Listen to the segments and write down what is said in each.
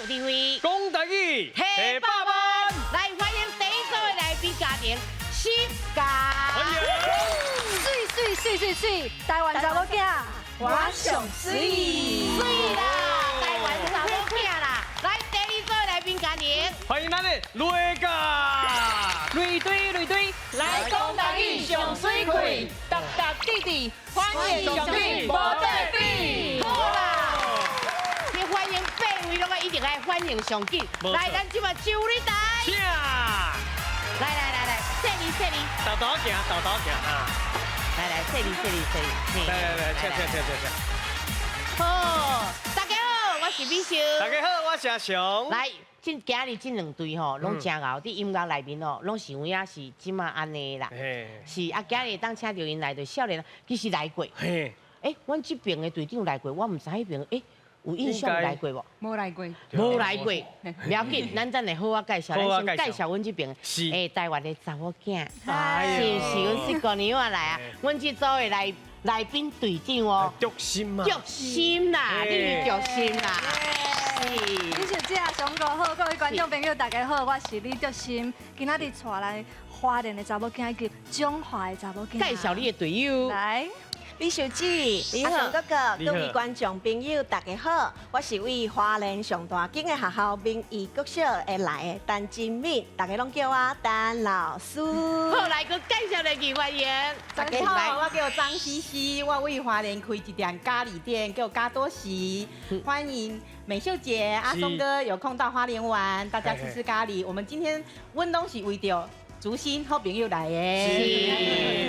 智慧，講台語，提百萬，來歡迎第一組的來賓家庭，新家。歡迎。媠媠媠媠媠，台灣查某囝，我上媠。媠啦，台灣查某囝啦，來第二組的來賓家庭，歡迎咱的雷家。雷隊雷隊，來講台語上媠氣，踏踏弟弟，歡迎上緊無對比。好啦，你歡迎八位攏愛一定愛歡迎上緊。來，咱這馬就你台。請。來來來來，細膩細膩。豆豆行，豆豆行啊。來來，細膩細膩細膩。來來來，請請請請請。好，大家好，我是美秀。大家好，我是阿雄。來，這今日這兩隊吼，攏真𠢕，佇音樂內面吼，攏是有影是這馬按呢啦。是啊，今日當請著𪜶來就少年，其實來過。欸，阮這邊的隊長來過，我毋知彼邊欸有印象來過無？無來過。無來過，無要緊，咱等下好好介紹，咱先介紹阮這邊。是。欸，台灣的查某囝，是是，阮四姑娘啊來啊，阮這組的來來賓隊長哦。竹心嘛。竹心啦，你是竹心啦。李小姐啊，上哥好，各位觀眾朋友大家好，我是李竹心，今仔日帶來花蓮的查某囝以及彰化的查某囝。介紹你的隊友。來。美秀姊、阿雄哥哥，各位觀眾朋友，大家好，我是為花蓮上大間的學校明義國小的來的陳真敏，大家攏叫我陳老師。好，來，閣介紹來去歡迎。大家好，我叫張西西，我為花蓮開一店咖喱店，叫加多喜，歡迎美秀姐、阿松哥有空到花蓮玩，大家吃吃咖喱。我們今天阮攏是為著竹心好朋友來的，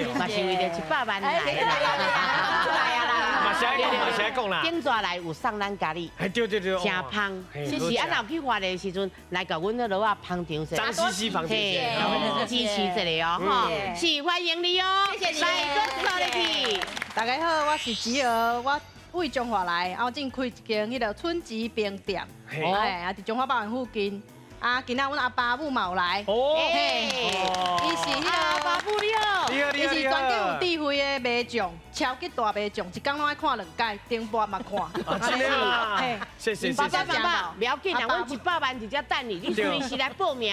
是，嘛是為著100萬來的啦，出來啊啦！嘛是愛講，嘛是愛講啦。頂逝來有送咱咖喱，對對對，真芳，是是，啊，若有去花蓮的時陣，來共阮那樓仔捧場者，張西西捧場，支持一下哦，吼，是歡迎你哦，謝謝。來，閣刷入去。大家好，我是吉兒，我為彰化來，啊，我正開一間彼个春吉冰店，哎，啊，佇彰化百萬附近。啊，今仔阮阿爸母嘛有來，嘿，伊是彼个阿爸母你好，伊是全頂有智慧的麻將，超級大麻將，一工攏愛看兩擺，頂半嘛看。真的啊，謝謝謝謝。爸爸媽媽，不要緊啦，阮100萬佇遮等你，你隨時來報名，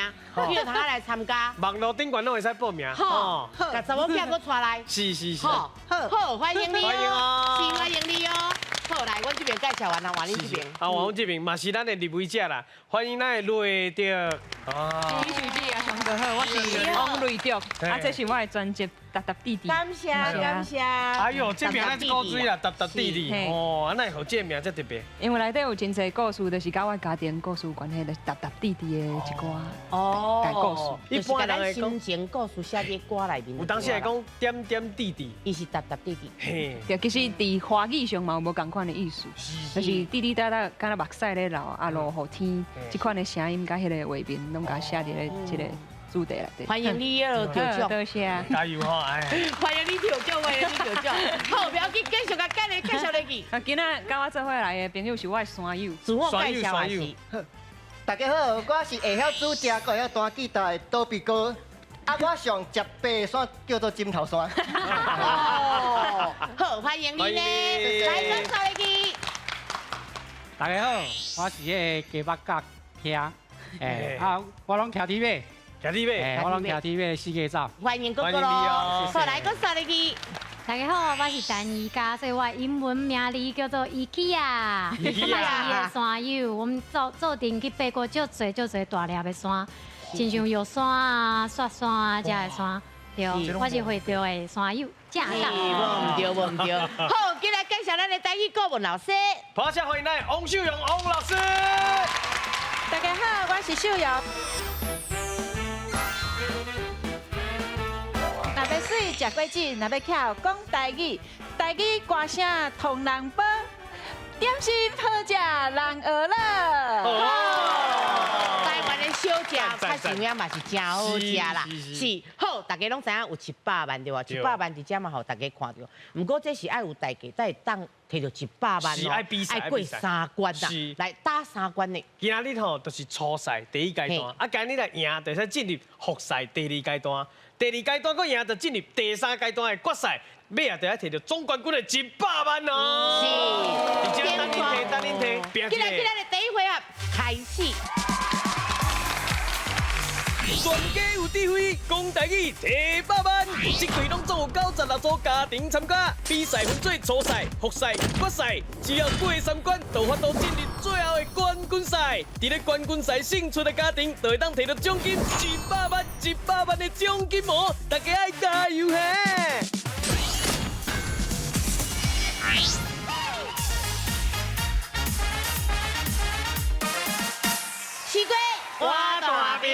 你就通來參加。網路頂懸攏會使報名。好，共查某囝閣帶來。是是是。好，好，歡迎你哦，是歡迎你哦。好，來，阮這邊介紹完啦，換恁這邊。啊，換阮這邊嘛是咱的入圍者啦，歡迎咱的雷竹。啊。李小姐啊，上哥好，我是王雷竹，啊，這是我的專輯《踏踏弟弟》。感謝感謝。哎呦，這名咱古錐啦，踏踏弟弟，哦，啊，哪會予這名遮特別？因為內底有真濟故事，就是佮我家庭故事有關係，就是踏踏弟弟的一寡哦故事。一般人心情故事寫佇歌內面。有當時會講點點弟弟，伊是踏踏弟弟。嘿。對，其實佇華語上嘛有無仝款的意思，就是滴滴答答，敢若目屎咧流，啊落雨天，這款的聲音佮彼个畫面，攏共寫佇咧這個主題內底。歡迎你哦，得獎。多謝。加油吼！哎。歡迎你得獎，歡迎你得獎。好，不要緊，繼續共介紹介紹落去。啊，今仔佮我做伙來的朋友是我的山友，自我介紹也是。大家好，我是會曉煮食，閣會曉彈吉他的多比哥。啊，我上食爬山叫做枕頭山。哦，好，歡迎你呢，來，閣刷落去。大家好，我是彼个雞肉角兄，欸，啊，我攏徛佇尾，徛佇尾，我攏徛佇尾四界走。歡迎哥哥囉，好，來，閣刷落去。大家好，我是陳怡嘉，所以我的英文名字叫做伊基亞，我嘛是伊的山友。我們做陣去爬過足濟足濟大粒的山，親像玉山啊、雪山啊這的山。對，我是會著的山友，正港。無毋對，無毋對。好，今來介紹咱的台語顧問老師。拍掌歡迎咱王秀蓉王老師。大家好，我是秀蓉。若欲媠食果子，若欲巧講台語，台語歌聲通人播，點心好食人學樂。台灣的小食，較是有影嘛是誠好食啦。是，好，大家攏知影有一百萬對無？一百萬佇遮嘛，予大家看著。毋過這是愛有代價，才會當提著一百萬哦，愛過三關啦，來打三關的。今仔日吼就是初賽第一階段，啊，今日來贏，就會使進入複賽第二階段。第二階段閣贏，就進入第三階段的決賽，尾仔就愛提著總冠軍的一百萬哦。是，等恁提，等恁提，拼起來，起來，第一回合開開始。全家有智慧，講台語提百萬，這季攏總有96組家庭參加，比賽分做初賽、複賽、決賽，只要過三關，就有法度進入最後的冠軍賽。佇咧冠軍賽勝出的家庭，就會當提著獎金100萬、100萬的獎金哦！大家愛加油嘿！四月我大平。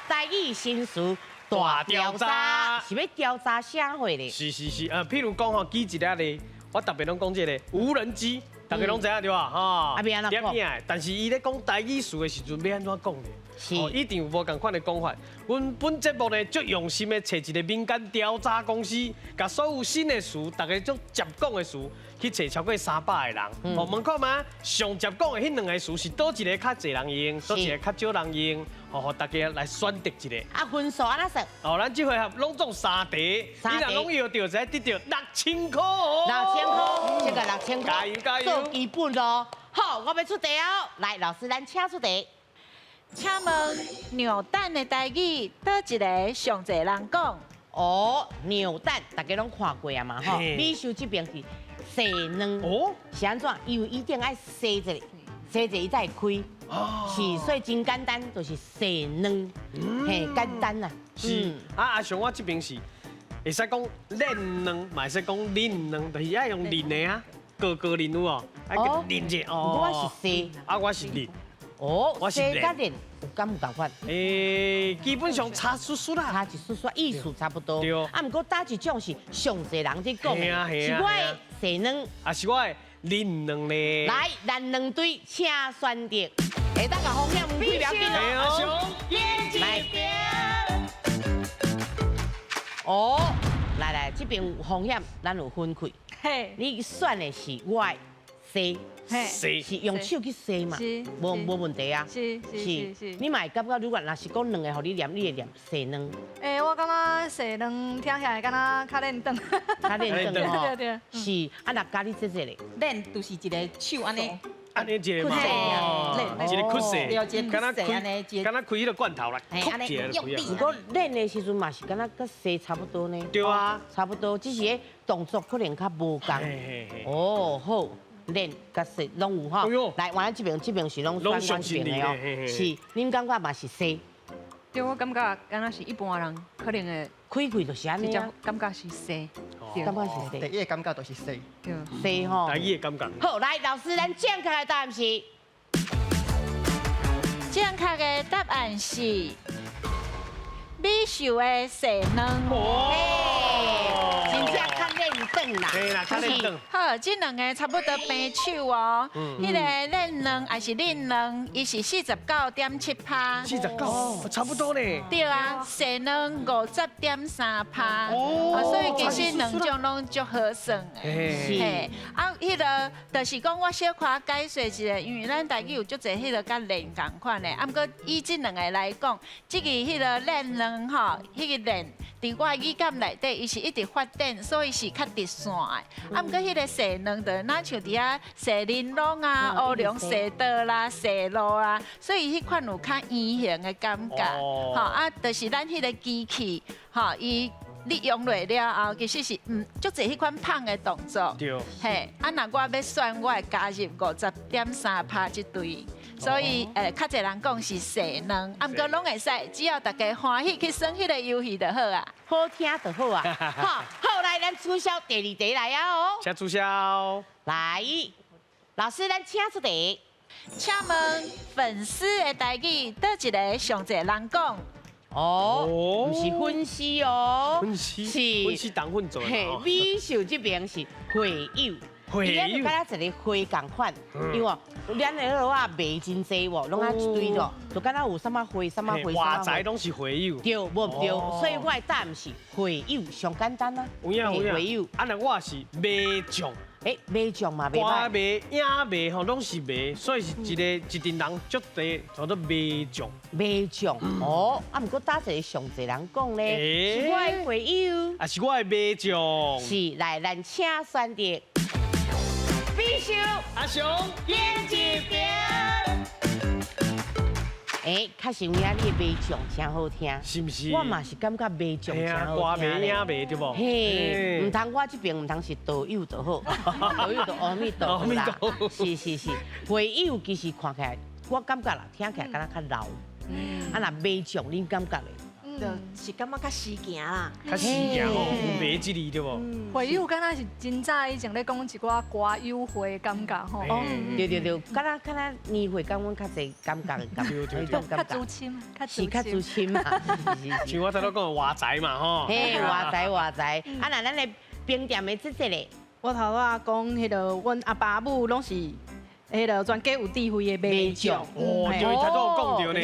台語新詞大調查，是欲調查啥貨咧？是是是，譬如講吼，舉一個例，我特別攏講這個無人機，大家攏知影對吧？吼，啊，欲按怎講？但是伊咧講台語詞的時陣，欲按怎講咧？是，一定有無仝款的講法。阮本節目呢，足用心的揣一個民間調查公司，共所有新的詞，大家足捷講的詞，去揣超過300個人。哦，問看覓，上捷講的彼兩個詞是佗一个較濟人用，佗一个較少人用，予大家來選擇一下。啊，分數按怎算？哦，咱這回合攏總3題，你若攏搖著，就會得著6000箍哦。6000箍，這個6000箍，加油加油！做基本咯。好，我欲出題哦。來，老師，咱請出題。請問扭蛋的台語，佗一个上濟人講？哦，扭蛋，大家攏看過啊嘛，吼。美秀這邊是洗卵，哦，是按怎？因為一定愛洗一下，洗一下伊才會開。哦，是，所以真簡單，就是洗卵，嘿，簡單啦。是，啊，阿雄，我這邊是會使講練卵，嘛會使講啉卵，就是愛用啉的啊，高高啉有無？愛啉者哦。我是洗，啊，我是啉。哦，洗佮練有敢有仝款？欸，基本上差疏疏啦，差一疏疏，意思差不多。對。啊，毋過佗一種是上濟人咧講的，是我的洗卵，啊是我的啉卵咧。來，咱兩隊請選擇，會當共風險開袂要緊哦。來。哦，來來，這邊有風險，咱有分開。你選的是我的洗。洗是用手去洗嘛，無問題啊。是是是。你嘛會感覺，如果若是講兩个，予你念，你會念洗卵。欸，我感覺洗卵聽起來敢若較練轉。較練轉吼。對對。是，啊，若佮你這這咧，練就是一个手按呢，按呢一个嘛，一个屈勢，敢若開，敢若開彼个罐頭啦，屈一下就開啊。毋過練的時陣嘛是敢若佮洗差不多呢。對啊，差不多，只是彼動作可能較無仝。哦，好。練佮洗攏有吼，來，原來這邊這邊是攏選這邊的哦，是，恁感覺嘛是洗？對，我感覺敢若是一般人可能會開開就是按呢，感覺是洗，感覺是洗。第一個感覺就是洗，洗吼。第一個感覺。好，來，老師，咱正確的答案是？正確的答案是美秀的洗卵。真正較練轉啦，對啦，較練轉。好，這兩个差不多平手哦。彼个練卵還是練卵，伊是49.7%。49，差不多呢。對啊，洗卵50.3%。哦，所以其實兩種攏足好算的。是。啊，彼个就是講我小可解說一下，因為咱台語有足濟彼个佮練仝款的。啊，毋過以這兩个來講，這个彼个練卵吼，彼个練佇我的語感內底，伊是一直發展，所以是較直線的。啊，毋過彼个洗卵就若像佇遐洗玲瓏啊、烏龍洗刀啦、洗路啊，所以彼款有較圓形的感覺。吼啊，就是咱彼个機器，吼伊你用落了後，其實是毋足濟彼款胖的動作。對。嘿，啊，若我欲選，我會加入50.3%這隊。所以，較濟人講是洗卵，啊，毋過攏會使，只要大家歡喜去耍彼个遊戲就好啊，好聽就好啊。好，好來，咱取消第二題來啊哦。請取消。來，老師，咱請出題。請問粉絲的台語，佗一个上濟人講？哦，毋是粉絲哦，粉絲是粉絲黨粉做的。嘿，美秀這邊是會友。伊咧就敢若一个花仝款，因為咱的彼落仔賣真濟喎，攏啊一堆咯，就敢若有啥物花、啥物花、花仔攏是花友。對，無毋對，所以我的答案是花友上簡單啊。有影有影。花友。啊，若我是麻將。欸，麻將嘛，歌迷、影迷吼，攏是迷，所以是一个一阵人足济叫做麻将。麻将哦，啊，毋过佗一个上济人讲咧，是我的花友，啊，是我的麻将。是，來，咱請選擇。美秀阿雄，演一遍。哎，确實有影你的賣相真好聽，是毋是？我嘛是感覺賣相真好聽歌袂影袂對無？嘿，毋通我這邊毋通是道友就好，道友就阿彌陀佛啦。是是是，會友其實看起來，我感覺啦，聽起來敢若較老。啊，若賣相，恁感覺咧？就是感覺較時行啦，較時行哦，有賣這字對無？會友敢若是真早以前咧講一寡歌友會的感覺吼。對對對，敢若敢若年歲敢阮較濟感覺的感覺，對對較資深，是較資深嘛。像我頭拄講的華仔嘛吼。嘿，華仔華仔，啊若咱的冰店的這這咧，我頭拄仔講彼个，阮阿爸母攏是。彼个全家有智慧的麻將，哦，對，頭拄有講著呢，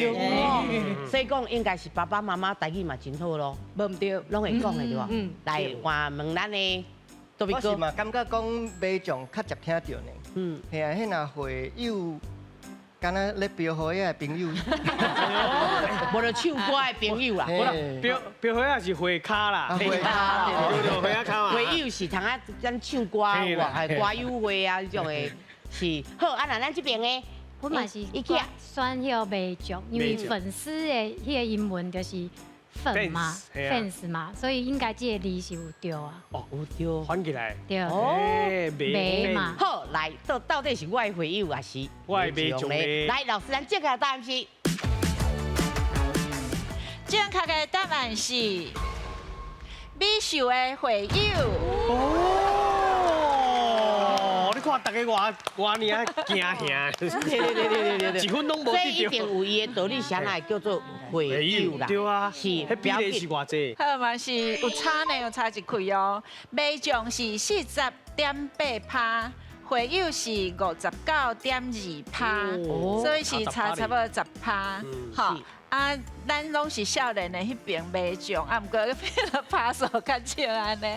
所以講應該是爸爸媽媽台語嘛真好咯，無毋對，攏會講的對無？嗯，來換問咱的多比哥，我是嘛感覺講麻將較捷聽著呢，嗯，嘿啊，彼若會友，敢若咧標花仔的朋友，無就唱歌的朋友啦，標標花仔是會卡啦，會卡，對對，會卡嘛，會友是通啊，咱唱歌，哇，歌友會啊，這種的。是好，啊，那咱這邊的，我嘛是選彼个麻將，因為粉絲的彼个英文就是粉嘛，fans 嘛，所以應該這個字是有對啊。哦，有對，反起來。對。哦，麻嘛。好，來，到底是我的會友還是我的麻將咧？來，老師，咱正確答案是，正確的答案是美秀的會友。看大家偌偌爾啊驚嚇，對對對對對，一分攏無。所以一定有伊的道理，啥來叫做會友啦？對啊，是，彼比例是偌濟？好嘛，是有差呢，有差一開哦。麻將是40.8%，會友是59.2%，所以是差差不多10%。吼。啊，咱攏是少年的彼爿麻將，啊，毋過彼个拍數較少按呢。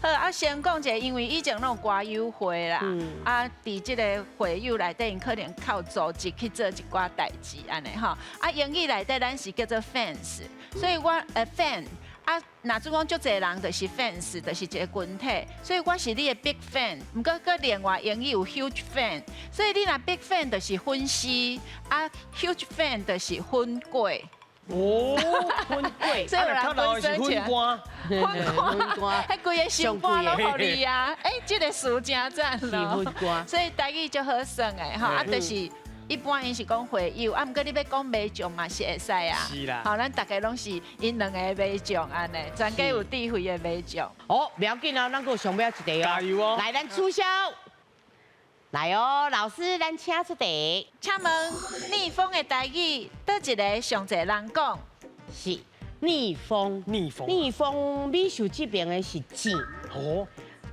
好，啊，先講一下，因為以前攏有歌友會啦，啊，佇這个會友內底，𪜶可能靠組織去做一寡代誌按呢吼。啊，英語內底咱是叫做 fans，所以我fan。啊，若做講足濟人就是 fans，就是一个群體，所以我是你的 big fan。毋過閣另外英語有 huge fan，所以你若 big fan 就是粉絲，啊 huge fan 就是粉粿。哦，粉粿，所以有人分身粉乾，粉乾，彼規个心肝攏予你啊！欸，這个詞真讚咯。粉乾，所以台語足好耍的吼，啊，就是。一般𪜶是講會友，啊，毋過你欲講麻將嘛是會使啊。是啦。好，咱逐家攏是𪜶兩個麻將按呢，全家有智慧的麻將。哦，不要緊哦，咱閣有上尾一題哦。加油哦！來，咱取消。來哦，老師，咱請出題。請問逆風的台語，佗一个上濟人講？是逆風。逆風。逆風，美秀這邊的是糋。哦。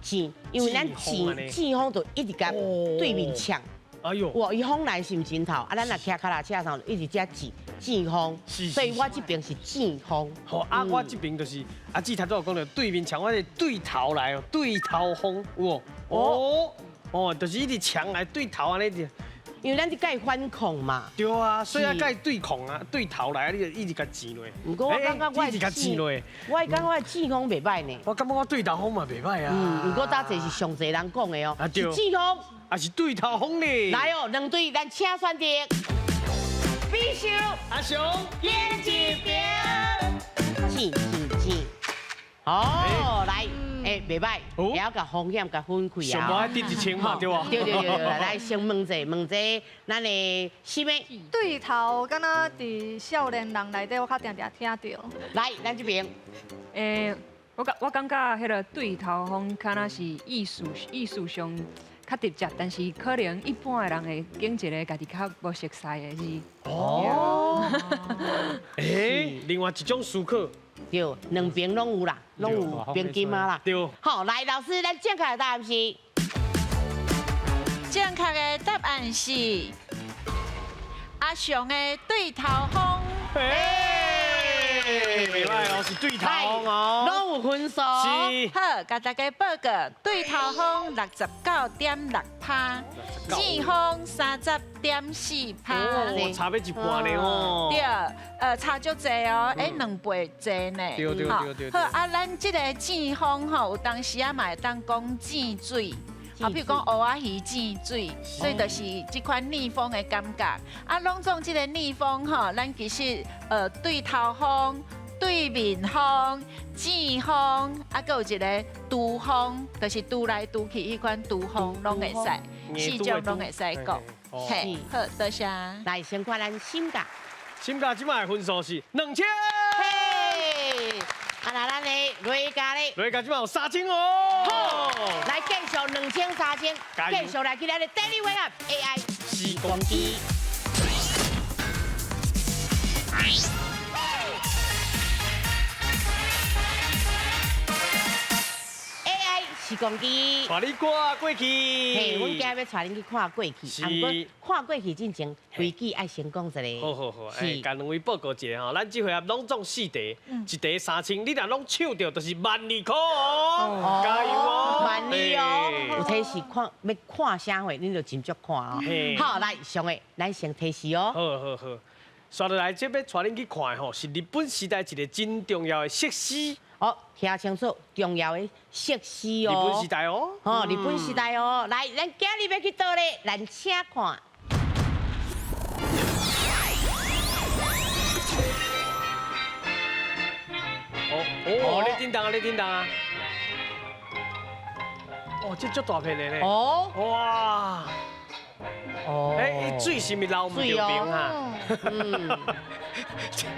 糋，因為咱糋糋風就一直共對面搶。哎呦！哇，伊風來是毋真頭，啊，咱若騎跤踏車上一直遮糋糋風，所以我這邊是糋風。好，啊，我這邊就是阿姊頭拄有講著對面牆，我是對頭來哦，對頭風，有無？哦哦，就是一直牆來對頭按呢。因為咱佇共伊反抗嘛。對啊，所以啊，共伊對抗啊，對頭來啊，你就一直共糋落。毋過我感覺我的糋落，我感覺我的糋風袂䆀呢。我感覺我對頭風嘛袂䆀啊。嗯，毋過搭這是上濟人講的哦，是糋風。啊是對頭風咧。來哦，兩隊咱請選擇。美秀阿雄，演一邊。糋糋糋。哦，來。欸，袂䆀，也要共風險共分開啊。上無愛得一千嘛，對無？對對對對，來先問者，問者，咱的四妹。對頭，敢若佇少年人內底，我較定定聽著。來，咱這邊。欸，我感覺彼个對頭風，敢若是意思意思上較直接，但是可能一般的人會揀一个家己較無熟似的字。哦。欸，另外一種思考。對，兩邊攏有啦，攏有平金啊啦。對。好，來老師，咱正確的答案是。正確的答案是阿雄的對頭風。欸，袂䆀哦，是對頭風哦。攏有分數。是。好，共大家報告，對頭風69.6%，糋風30.4%。哦，差欲一半呢哦。對，差足濟哦，欸，兩倍濟呢。對對對對。好，啊，咱這个糋風吼，有當時仔嘛會當講糋水。啊，譬如讲蚵仔鱼煎水，所以就是这款逆风的感觉。啊，拢总这个逆风吼，咱其实对头风、对面风、正风，啊，阁有一个拄风，就是拄来拄去彼款拄风，拢会使，四种拢会使讲。嘿，好，多谢。来，先看咱心甲，心甲这摆的分数是2000。嘿，啊那咱的瑞家咧，瑞家这摆有3000哦。好，来继续2000、3000，继续来去咱的第二回合 AI 时光机。时光机，带你看过去。嘿，阮今日欲带恁去看过去。啊，毋过看过去进前，规矩爱先讲一下。好好好，欸，共两位报告一下吼，咱这回合拢总四题，一题3000，你若拢抢著，就是12000箍哦，加油哦，12000哦。有提示看欲看啥货，恁就斟酌看哦。好，来上个，咱先提示哦。好好好，煞落来这欲带恁去看的吼，是日本时代一个真重要的设施。哦，听清楚，重要的设施哦。日本时代哦。哦，日本时代哦。来，咱今日欲去佗咧？咱请看。哦哦，咧叮当啊，咧叮当啊。哦，这足大片的咧。哦。哇。哦。欸，水是毋是流毋著边哈？嗯。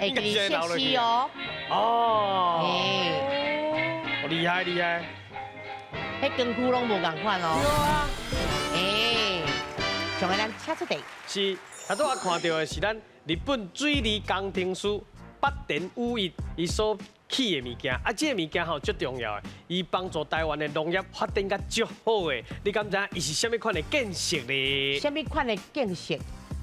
会记设施哦。哦，厉害厉害，彼光区拢无仝款哦。对啊。欸，上个咱请出题。是，头拄仔看到的是咱日本水利工程师八田与一伊所起的物件，啊，这个物件吼足重要的，伊帮助台湾的农业发展甲足好的。你敢知影伊是啥物款的建设咧？啥物款的建设？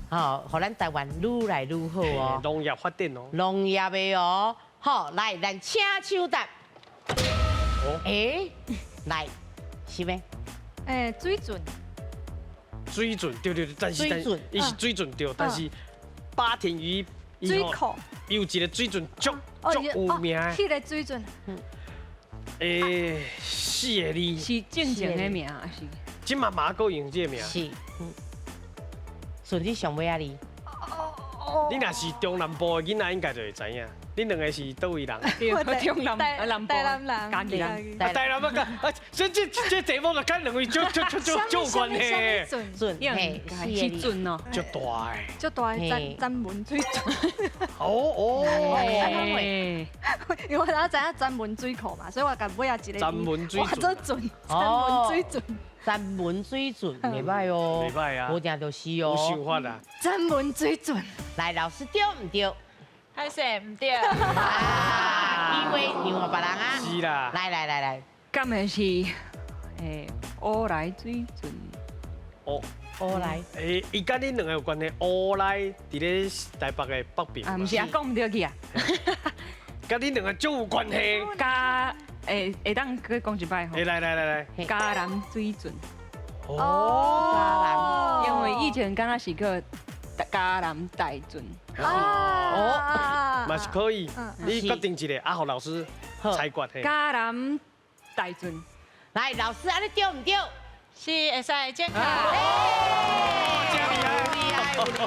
吼，予咱台湾愈来愈好哦。农业发展哦。农业的哦。好，来，咱请抢答。欸，来，是咩？欸，水准。水准，对对对，但是水准，伊是水准对，但是八田与一水库，伊有一个水准足足有名的。彼个水准。欸，四个字。是正经的名还是？这嘛嘛阁用这个名。是。顺你上尾仔字。你若是中南部的囡仔，应该就会知影。恁两个是佗位人？对，中南南部，台南人，嘉义人。台南啊，这这这题目就跟两位足足足足足有关系。准准，嘿，是准哦。足大的。足大的咱咱文水准。哦哦。因为我知影咱文水库嘛，所以我共尾仔一个。咱文水准。我做准，咱文水准。咱文水准，袂歹哦。袂歹啊。无定就是哦。有想法啊。咱文水准。来，老师对毋对？歹势毋对。啊，机会让予别人啊。是啦。来来来来，敢会是欸乌来水准？乌来。欸，伊佮恁两个有关系。乌来伫咧台北的北边。啊，毋是啊，讲毋对去啊。佮恁两个足有关系。嘉会会当阁讲一摆吼。欸，来来来来。嘉南水准。哦。嘉南，因为以前敢若是叫嘉南大圳。哦，嘛是可以，你决定一个，啊，予老师裁决。嘉南大圳，来，老师，按呢对毋对？是，会使正确。真厉害，厉害，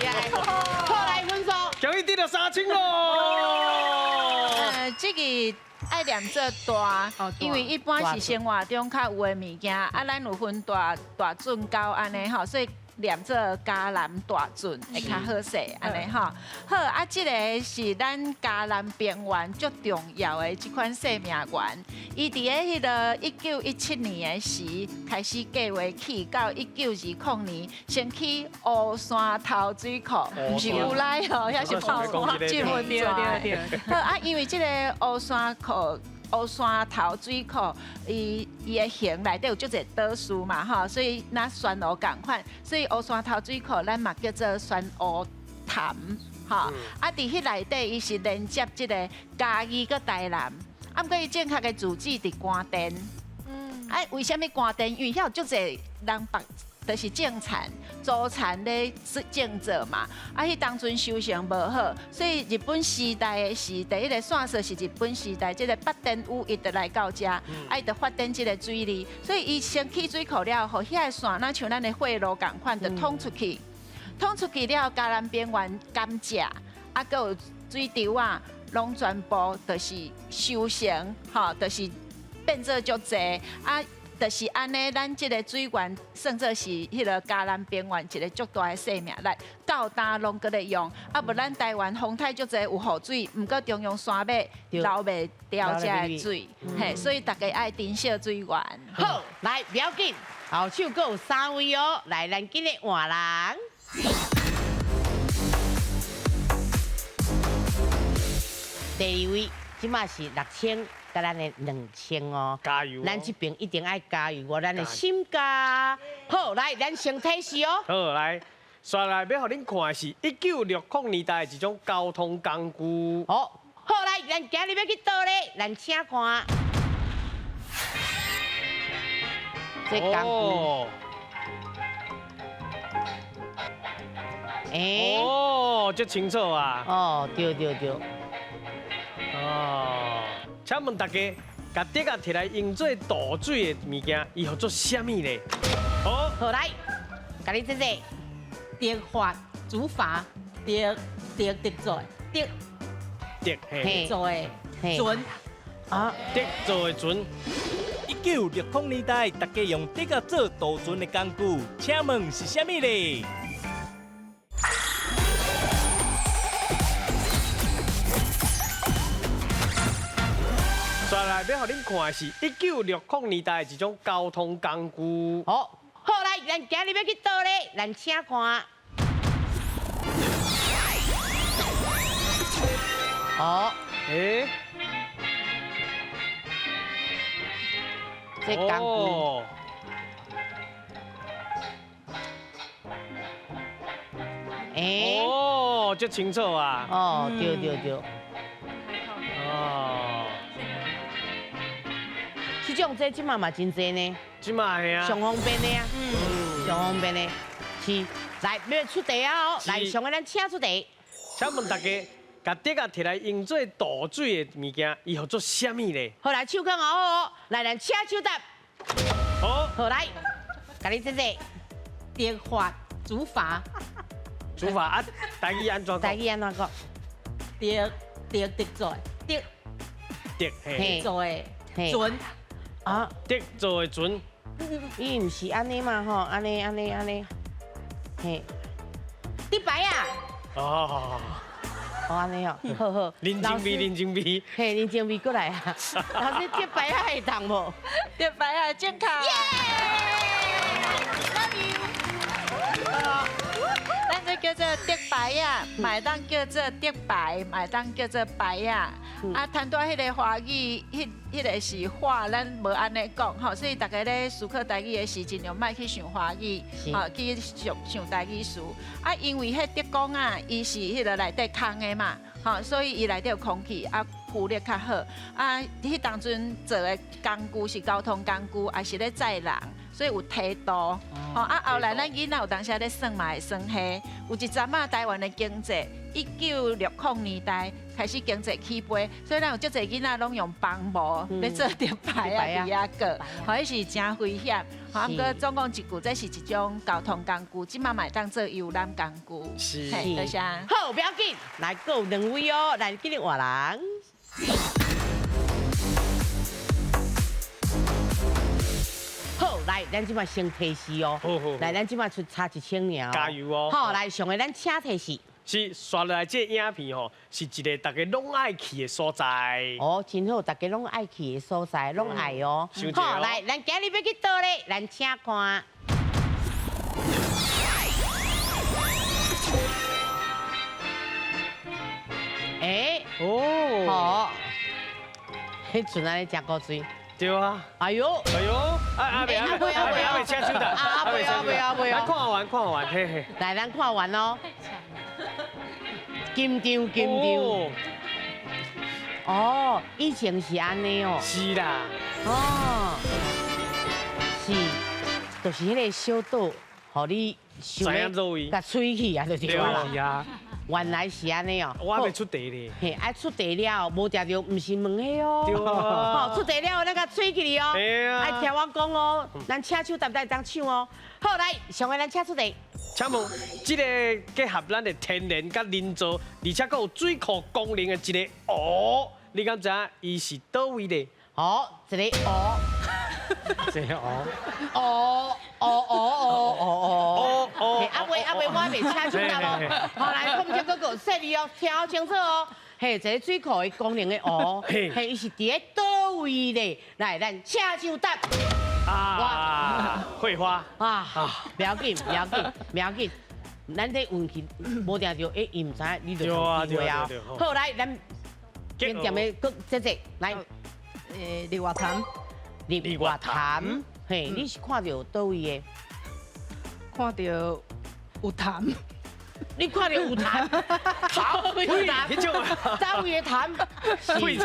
厉害！好，来分数，恭喜得到3000咯。这个爱念做大，因为一般是生活中较有的物件，啊，咱有分大大准高按呢吼，所以。念做嘉南大圳会较好势，按呢吼。好啊，这个是咱嘉南平原足重要的这款生命源。伊伫咧彼个1917年的时开始计划起，到1920年先起乌山头水库，毋是乌来哦，遐是泡水分对对对。好啊，因为这个乌山库。乌山头水库，伊伊的形内底有足济岛屿嘛吼，所以若旋乌仝款，所以乌山头水库咱嘛叫做旋乌潭吼。啊，伫彼内底伊是连接这个嘉义佮台南，啊，毋过伊正确的住址伫关店。啊，为啥物关店？因为遐有足济人北就是种田、祖田咧种作嘛。啊，彼当阵收成无好，所以日本时代的时，第一个线索是日本时代，这个八田与一就来到遮，啊，伊就发展这个水利，所以伊先起水库了后，遐个线若像咱的血路仝款，就通出去，通出去了，嘉南平原甘蔗，啊，阁有水稻啊，拢全部就是收成，吼，就是变做足济啊。就是按呢，咱这个水源算做是彼个嘉南平原一个足大的生命力，到今拢阁咧用。啊，无咱台湾风台足济有雨水，毋过中央山脉流袂掉遮的水，嘿，所以大家爱珍惜水源。好，来，不要紧，后手阁有三位哦，来，咱今日换人。第二位，这马是6000。佮咱的2000哦，加油！咱这边一定爱加油哦，咱的心加。好，来，咱先提示哦。好，来，煞来欲予恁看的是1960年代的一种交通工具。好，好，来，咱今日欲去佗咧？咱请看。这工具。欸。哦，这清楚啊。哦，对对对。哦。请问大家，共竹仔提来用做渡水的物件，伊号做啥物咧？好，好来，共你这个，竹筏、竹筏、竹竹竹做的，竹竹做的船啊，竹做的船。1960年代，大家用竹仔做渡船的工具，请问是啥物咧？煞来欲予恁看的是1960年代的一种交通工具。好，好来，咱今日欲去佗咧？咱请看。哦，欸，这工具。欸，哦，这清楚啊。哦，对对对。哦。这种这这马嘛真济呢，这马系啊，上方便的啊，上方便的，是，来，欲出题啊哦，来，上个咱请出题。请问大家，共竹仔提来用做渡水的物件，伊号做啥物咧？好，来，手铐哦，来，咱请手答。好，好来，共你这个，竹筏、竹筏、竹筏啊，台语按怎讲？台语按怎讲？竹竹竹做的，竹竹做的船。啊，竹做的船，伊毋是按呢嘛吼，按呢按呢按呢，嘿，竹排啊，哦，哦按呢哦，好好，林静美，林静美，嘿，林静美过来啊，老师竹排仔会当无？竹排仔正确。耶！Love you。咱这叫做竹排仔，嘛会当叫做竹排，嘛会当叫做排仔。啊，谈到彼个华语，彼个是话，咱无按呢讲吼，所以大家咧思考台语的时，尽量莫去想华语，吼，去想想台语词。啊，因为彼竹竿啊，伊是彼个内底空的嘛，吼，所以伊内底有空气，啊，浮力较好。啊，彼当阵做的工具是交通工具，也是咧载人，所以有梯度。吼，啊，后来咱囡仔有当时咧耍嘛会耍彼，有一阵仔台湾的经济，1960年代开始经济起飞，所以咱有足济囡仔拢用棒毛咧做竹排啊，伫遐过，吼，彼是真危险。吼，毋过总共一句，这是一种交通工具，这马嘛会当做游览工具。是，多谢。好，不要紧，来，阁有两位哦，来，今日换人。好，来，咱这马先提示哦。来，咱这马出差1000尔。加油哦！好，来，上个咱请提示。是，煞落来这个影片吼，是一个大家拢爱去的所在。哦，真好，大家拢爱去的所在，拢爱哦。好，来，咱今日欲去佗咧？咱请看。欸，哦，好，彼阵按呢真古锥。对啊。哎呦，哎呦，啊阿伯阿伯阿伯阿伯请手的，阿伯阿伯阿伯，来看完看完，嘿嘿。来，咱看完哦。紧张紧张。哦，以前是按呢哦。是啦。哦，是，就是彼个小岛，予你想欲共喙去啊，就對啦。原來是按呢哦。我還袂出題咧。嘿，愛出題了，無定著毋是問彼哦。對啊。吼，出題了，咱共喙起哩哦。愛聽我講哦，咱請手答會當搶哦。好，來，上個咱請出題。請問，這個結合咱的天然佮人造，而且閣有水庫功能的一个湖，你敢知影伊是佗位咧？好，一个湖。一个湖。哦哦哦哦哦哦。啊未啊未，我袂请手答哦。好，來，控制哥哥，說你哦，聽好清楚哦。嘿，一个水庫的功能的湖，嘿，伊是佇咧佗位咧？來，咱請手答。啊，會花啊，不要緊，不要緊，不要緊，咱這運氣無定著，欸，伊毋知影，你就有機會啊。好，來，咱點點的閣這這來，日月潭，日月潭，嘿，你是看著佗位的？看著有潭。你看著有潭，有潭，佗位的潭，屁，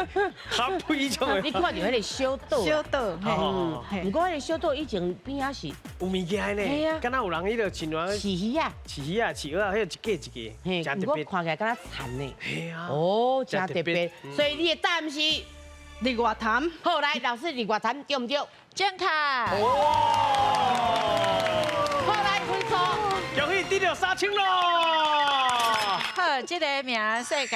潭屁種的。你看著彼个小島，小島，嗯，毋過彼个小島以前邊仔是有物件的呢，敢若有人彼个親像飼魚仔，飼魚仔、飼蚵仔，彼个一个一个，嘿，毋過看起來敢若田呢，嘿啊，哦，真特別，所以你的答案是日月潭。好，來，老師，日月潭對毋對？正確。好，來，分數。恭喜得到3000咯！好，這个名世界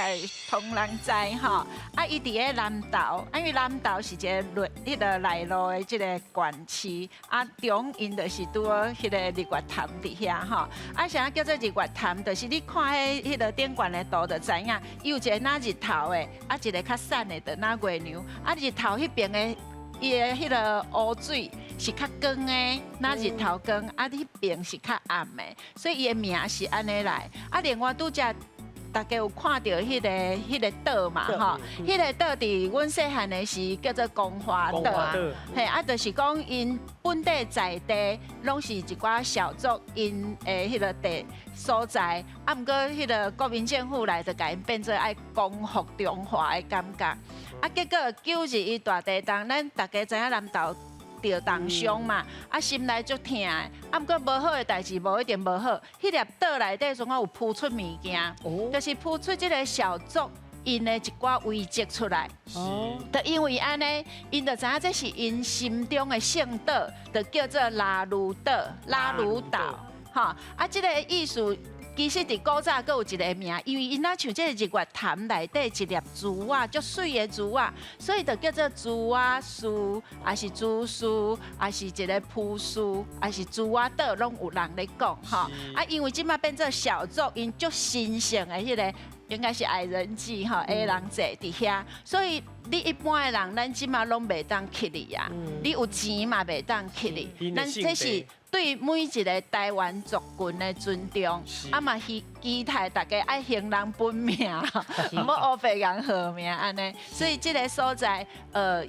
通人知吼，啊，伊佇咧南投，啊，因為南投是一个內彼个內陸的這个縣市，啊，中𪜶就是拄好彼个日月潭佇遐吼，啊，啥叫做日月潭？就是你看彼彼个顶悬的圖就知影，伊有一个若日頭的，啊，一个較瘦的就若月娘，啊，日頭彼邊的伊的彼个湖水是較光的，若日頭光，啊，彼邊是較暗的，所以伊的名是按呢來。啊，另外拄才大家有看著彼个島嘛，吼，彼个島佇阮細漢的時叫做光華島，嘿，啊，就是講𪜶本地在地攏是一寡小族𪜶的彼个地所在，啊，毋過彼个國民政府來就共𪜶變做愛光復中華的感覺，啊，結果9·21大地震，咱大家知影南投著重傷嘛，啊，心內足疼的，啊，毋過無好的代誌無一定無好，彼粒島內底總有浮出物件，就是浮出這个小族𪜶的一寡遺跡出來，就因為按呢，𪜶就知影這是𪜶心中的聖島，就叫做拉魯島、拉魯島，吼，啊，這个意思。其實佇古早閣有一个名，因為𪜶若像這个日月潭內底一粒珠仔，足媠的珠仔，所以就叫做珠仔樹，抑是珠樹，抑是一个蒲樹，抑是珠仔島，攏有人咧講吼。啊，因為這擺變做小族，𪜶足神聖的彼个，應該是矮人祭吼，矮人祭佇遐，所以你一般的人，咱這擺攏袂當去哩啊。你有錢嘛袂當去哩，咱這是對每一个台灣族群的尊重，啊嘛希期待大家愛興人本名，毋好烏白共號名按呢。所以這个所在，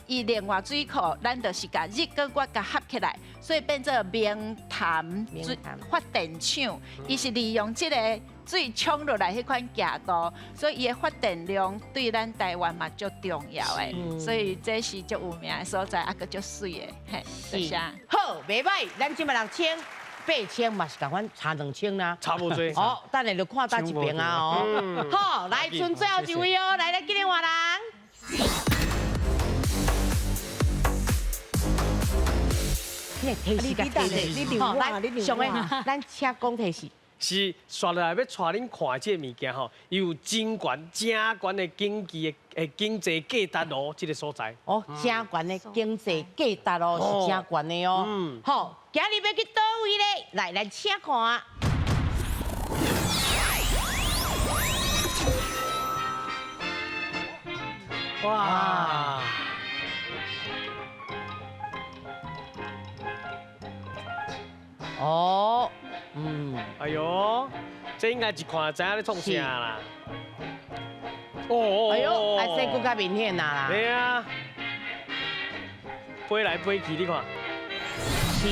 伊另外水庫，咱就是共日佮月共合起來，所以變做明潭水發電廠，伊是利用這个水沖落來彼款強度，所以伊的發電量對咱台灣嘛足重要的，所以這是足有名的所在，啊閣足媠的，嘿，多謝。好，袂䆀，咱這擺6000、8000嘛是仝款差2000啦，差無濟。好，等下就看佗一邊啊哦。好，來，剩最後一位哦，來來，今日換人。你提示佮提示，好，來，上個，咱請講提示。是，紲落來欲帶恁看這个物件吼，伊有真懸、真懸的經濟的經濟價值哦，這个所在。哦，真懸的經濟價值哦，是真懸的哦。嗯。好，今日欲去佗位咧？來，來請看。哇！哦。嗯，哎呦，這應該一看就知影咧創啥啦。哦，哎呦，啊，這閣較明顯啦。對啊，飛來飛去，你看。是，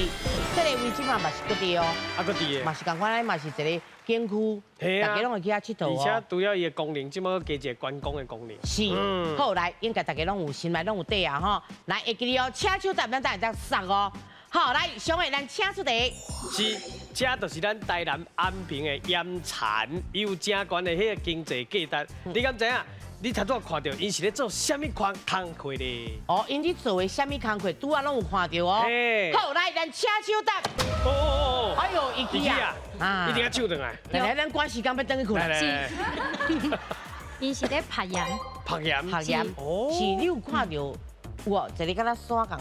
這个位置嘛嘛是閣佇哦。啊，閣佇的。嘛是仝款，嘛是一个景區，大家攏會去遐𨑨迌哦。而且除了伊的功能，這擺閣加一个觀光的功能。是，好來，應該大家攏有心內攏有底啊吼。來，會記得哦，請手答，咱等下再殺哦。好，來，上個咱請出題。是，這就是咱台南安平的鹽田，伊有真懸的彼個經濟價值。你敢知影？你頭拄仔看著，𪜶是咧做啥物款工課咧？哦，𪜶咧做的啥物工課，拄仔攏有看著哦。好，來，咱請手答。哦哦哦。哎呦，伊去啊！一定要手轉來。來，咱趕時間欲轉去睏。是。𪜶是咧曝鹽。曝鹽。曝鹽。哦。是，你有看著？有，一个敢若山仝款，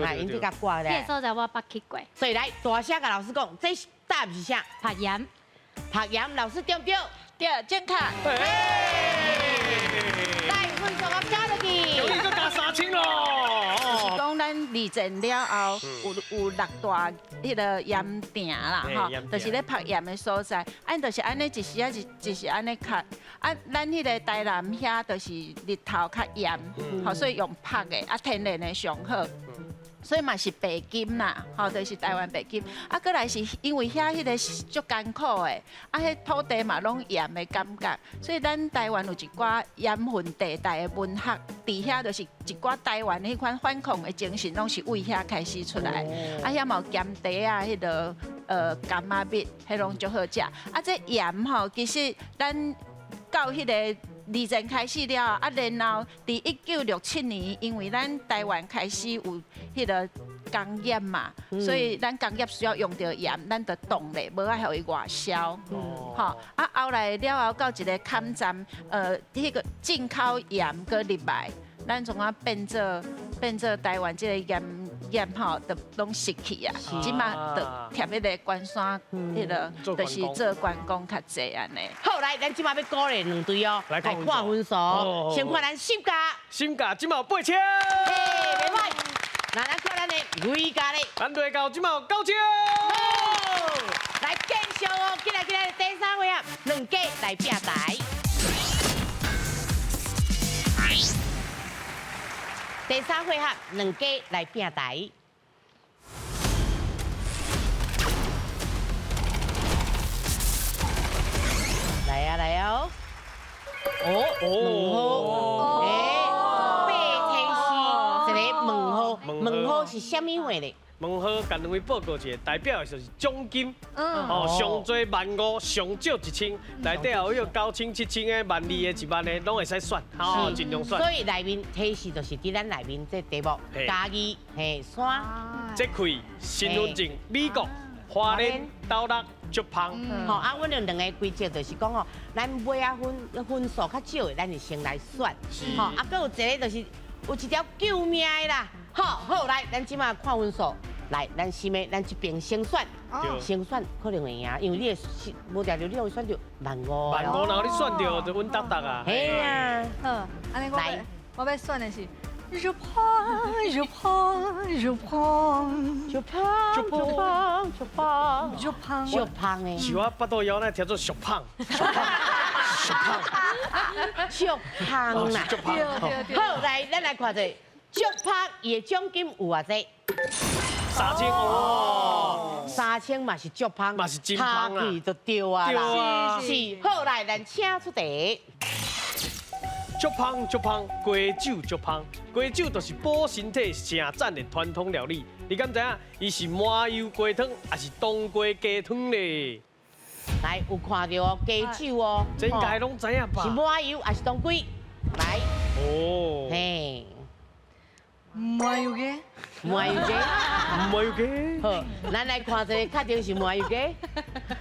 來，𪜶這共掛咧。這個所在我捌去過。所以來，大聲共老師講，這答案是啥？曝鹽。曝鹽，老師對毋對？對，正確。來，分數我加落去。有你閣加3000咯。就是講咱二戰了後，有六大彼个鹽埕啦，吼，就是咧曝鹽的所在。啊，就是按呢一時仔一時按呢較。啊，咱彼个台南遐就是日頭較炎，吼，所以用曝的，啊，天然的上好。所以嘛是白金啦，吼，就是台灣白金。啊，閣來是因為遐彼個足艱苦的，啊，彼土地嘛攏鹽的感覺，所以咱台灣有一寡鹽分地帶的文學，佇遐就是一寡台灣彼款反抗的精神，攏是為遐開始出來。啊，遐嘛有鹹茶啊，彼个柑仔蜜，彼攏足好食。啊，這鹽吼，其實咱到彼個二戰開始了，啊，然後佇1967年，因為咱台灣開始有彼个工業嘛，所以咱工業需要用著鹽，咱就凍咧，無愛予伊外銷。吼，啊，後來了後到一个坎站，彼个進口鹽閣入來，咱從啊變做台灣這个鹽業吼，就攏失去啊。這馬就貼彼个關山，彼个就是做觀光較濟按呢。好，來，咱這馬欲鼓勵兩隊哦，來看分數。先看咱心家，心家這馬有8000。嘿，袂歹。那咱看咱的瑞家咧，咱瑞家這馬有9000。來繼續哦，進來進來，第三回合，兩家來拼台。第三回合，兩家來拼台。來啊來啊！哦，問號，哎，八提四，一个問號，問號是啥物話咧？問號，共兩位報告一下，代表的就是獎金，哦，上濟15,000，上少1000，內底有彼個9000、7000的、12,000的、10,000的，攏會使選，哦，盡量選。所以內面提示就是佇咱內面這題目，嘉義、嘿山、這開身份證、美國、花蓮、斗六、竹芳。吼，啊，阮有兩个規則，就是講吼，咱尾仔分數較少的，咱就先來選，吼，啊，閣有一个就是有一條救命的啦，好，好，來，咱這馬看分數。來，咱先的，咱這邊先選，先選可能會贏，因為你會無定著，你會選著15,000。 15,000，然後你選著就穩當當啊。嘿啊。好，按呢我欲選的是，就胖就胖就胖就胖就胖就胖就胖就胖的。是我腹肚枵，咱聽做俗胖。俗胖。俗胖啦。好，來，咱來看者，俗胖伊的獎金有偌濟？ 3000哦， 3000嘛是足芳，嘛是真芳啊，就對啊啦，是。好，來，咱請出題。足芳足芳，雞酒足芳，雞酒就是補身體上讚的傳統料理。你敢知影？伊是麻油雞湯，還是當歸雞湯咧？來，有看著哦，雞酒哦，這應該攏知影吧？是麻油還是當歸？來，哦，嘿。麻油雞，麻油雞，麻油雞。好，咱來看一下，確定是麻油雞。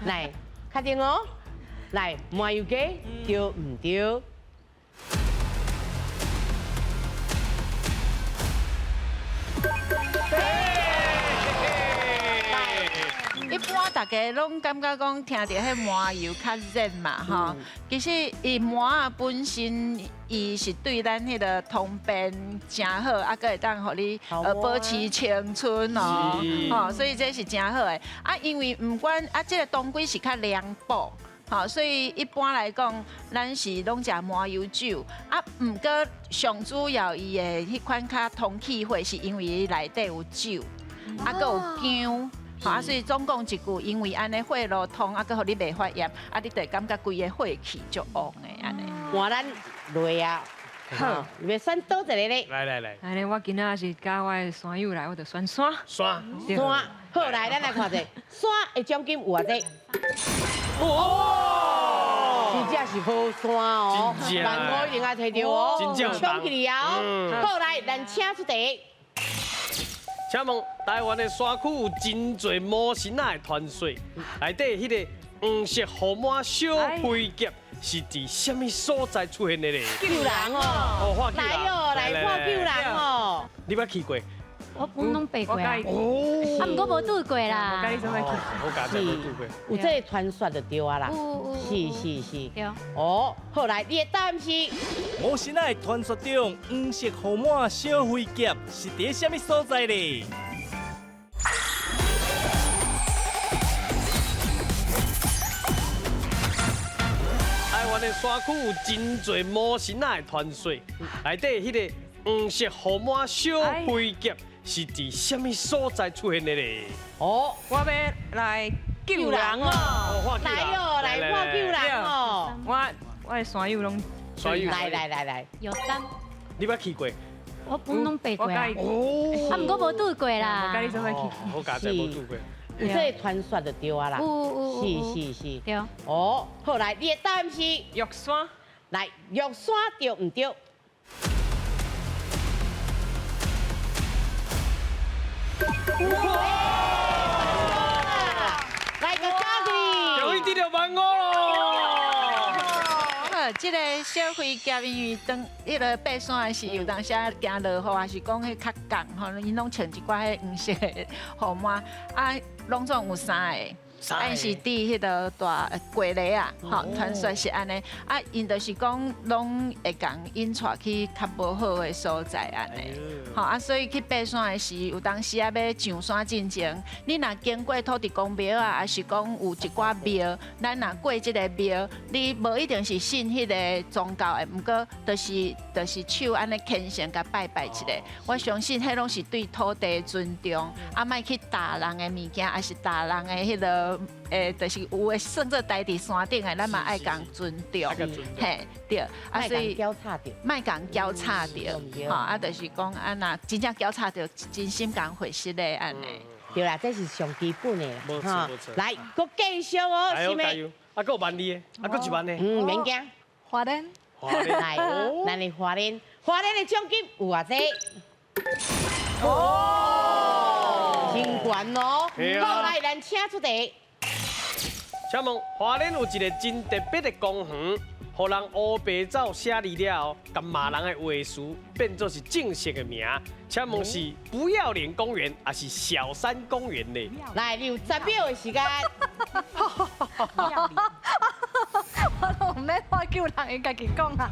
來，確定哦。來，麻油雞對毋對？一般大家攏感覺講聽著彼麻油較熱嘛，吼。其實伊麻仔本身，伊是對咱彼个通便誠好，啊，閣會當予你保持青春哦，吼，所以這是誠好的。啊，因為毋管啊，這个當歸是較涼補，吼，所以一般來講，咱是攏食麻油酒。啊，毋過上主要伊的彼款較通氣血，是因為伊內底有酒，啊，閣有薑。啊，所以總共一句，因為按呢血路通，啊，閣予你袂發炎，啊，你就會感覺規个血氣足旺的按呢。換咱雷啊，好，你欲选佗一个咧？來來來，按呢，我今仔是佮我的山友來，我就選山。山。山，好來，咱來看者，山的獎金有偌濟？哦，真正是好山哦，萬五一定愛提著哦，搶起來哦。好來，咱請出題。請問台灣的山區有真濟魔神仔的傳說，內底彼个黃色雨滿小飛俠是佇啥物所在出現的咧？救人哦，來哦，來看救人哦。你捌去過？我攏爬過啊，啊，毋過無拄過啦。我家己無拄過。有這個傳說就對啊啦。是是是。對。哦，好來，你的答案是？魔神仔的傳說中，黃色雨滿小飛俠是佇啥物所在咧？台灣的山區有真濟魔神仔的傳說，內底彼个黃色雨滿小飛俠是佇啥物所在出現的咧？哦，我欲來救人哦！來哦，來看救人哦！我的山友攏山友，來來來來，玉山。你捌去過？我攏爬過啊，啊，毋過無拄過啦。我家己無拄過。有這個傳說就對啊啦。是是是。對。哦，好來，你的答案是玉山。來，玉山對毋對？來個加起，終於得著萬五囉！好，這個小飛俠因為當彼个爬山的時，有當時驚落雨，還是講彼較降吼，𪜶攏穿一寡彼黃色的雨帽，啊，攏總有三个。啊，是佇彼个大過犁啊，吼，傳說是按呢，啊，𪜶就是講攏會共𪜶帶去較無好的所在按呢，吼啊，所以去爬山的時，有當時啊欲上山進前，你若經過土地公廟啊，抑是講有一寡廟，咱若過這個廟，你無一定是信彼个宗教的，毋過就是手按呢虔誠共拜拜一下，我相信彼攏是對土地的尊重，啊，莫去踏人的物件，抑是踏人的彼个。就是有的算做待佇山頂的，咱嘛愛共尊重，嘿，對，啊，所以交叉著，莫共交叉著，吼，啊，就是講啊，若真正交叉著，真心共回失的按呢。對啦，這是上基本的啦，吼。來，閣繼續哦，是咩？啊，閣有萬字的，啊，閣一萬的。嗯，免驚。花蓮。來，咱的花蓮，花蓮的獎金有偌濟？哦，真懸哦。好，來，咱請出題。請問花蓮有一个真特別的公園，予人烏白走寫字了後，共罵人的話詞變做是正式的名。請問是不要臉公園，還是小山公園呢？來，你有10秒的時間。我都毋免看救人，伊家己講啊。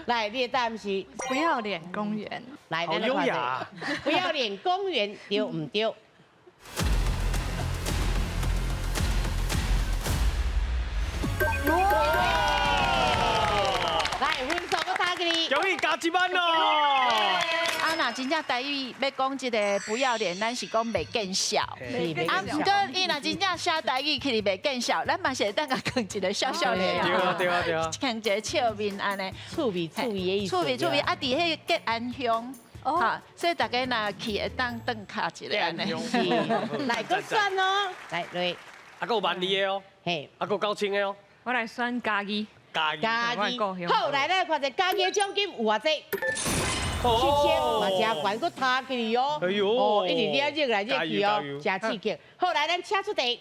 來，你的答案是不要臉公園。來，好優雅。不要臉公園對毋對？來，分數閣打給你，恭喜加1萬咯！啊，若真正台語欲講這个不要臉，咱是講袂見笑。啊，毋過伊若真正寫台語起來袂見笑，咱嘛是會當共囥一个笑笑臉。對啊對啊對啊。囥一个笑面按呢。趣味趣味的意思。趣味趣味，啊，佇彼个吉安鄉，哈，所以大家若去會當轉跤一下按呢。來，閣選哦，來，來。啊，閣有萬字的哦，嘿，啊，閣有9000的哦。我來選嘉義。嘉義。好，來，咱來看一下嘉義的獎金有偌濟？7000嘛，真懸，閣塌起去哦。哎呦，哦，一直咧熱來熱去哦，真刺激。好，來，咱請出題。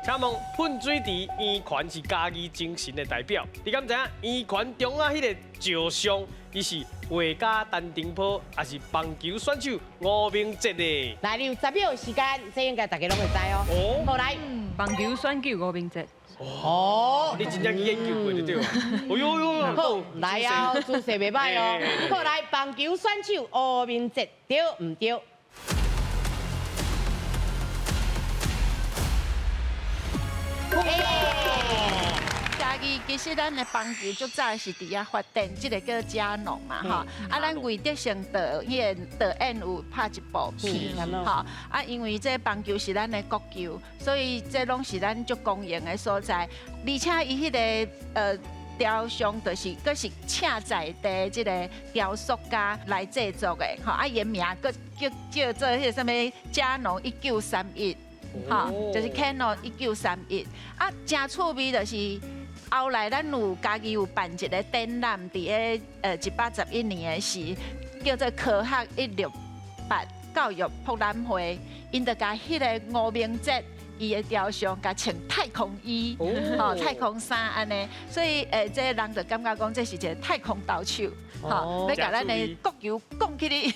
請問噴水池圓環是嘉義精神的代表，你敢知影圓環中啊彼个石像，伊是畫家陳澄波，還是棒球選手吳明哲呢？來，你有10秒時間，這應該大家攏會知哦。哦，好來，棒球選手吳明哲。哦，你真正去研究過就對了。哎呦呦，好，來啊，姿勢袂歹哦。好，來，棒球選手吳明哲，對毋對？嘉義其實咱的棒球足早是佇遐發展，這个叫嘉農嘛吼。啊，咱魏德聖導彼个導演有拍一部片吼。啊，因為這棒球是咱的國球，所以這攏是咱足光榮的所在。而且伊彼个雕像就是阁是请在地这个雕塑家来制作的，吼啊，伊的名阁叫叫做彼个啥物嘉农1931，吼，就是 Canon 1931。啊，真趣味就是后来咱有家己有办一个展览，伫咧111年的时，叫做科学168教育博览会，𪜶就共彼个吴明哲伊的雕像，共穿太空衣，吼，太空衫按呢，所以这个人就感觉讲这是一个太空投手，吼，欲共咱的国球讲去咧